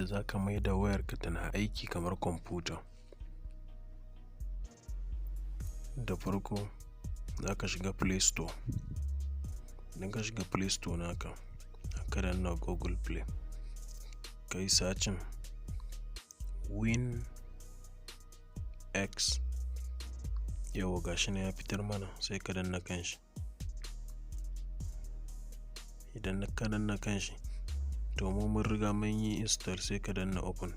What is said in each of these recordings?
yadda za ka maida wayarka tana aiki kamar kwamfuta. Da farko za ka shiga Play Store. Idan ka shiga Play Store naka, ka danna Google Play, ka yi searching Win X. Yauwa, gashi nan ya fitar mana, sai ka danna kanshi. Idan ka danna kanshi, to mu mun riga mun yi install, sai ka danna open.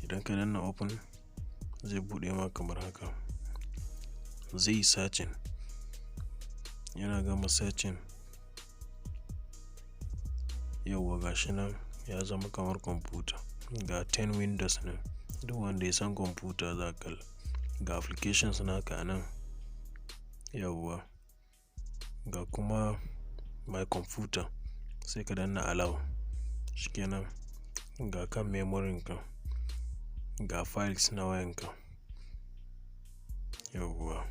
Idan ka danna open, zai buɗe ma kamar haka. Zai yi searching. Yana gama searching. Yauwa, gashi nan ya zama kamar kwamfuta. Ga 10 windows nan. Duk wanda ya san kwamfuta za ka kalla. Ga applications naka a nan. Yauwa. Ga kuma my computer, sai ka danna allow. Shikenan. Ga kan memory ka. Ga files na wayanka. Yauwa.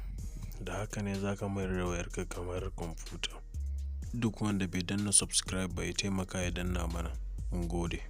Da haka ne za ka mayar da wayarka kamar kwamfuta. Duk wanda bai danna subscribe ba, ya taimaka ya danna mana. Mun gode.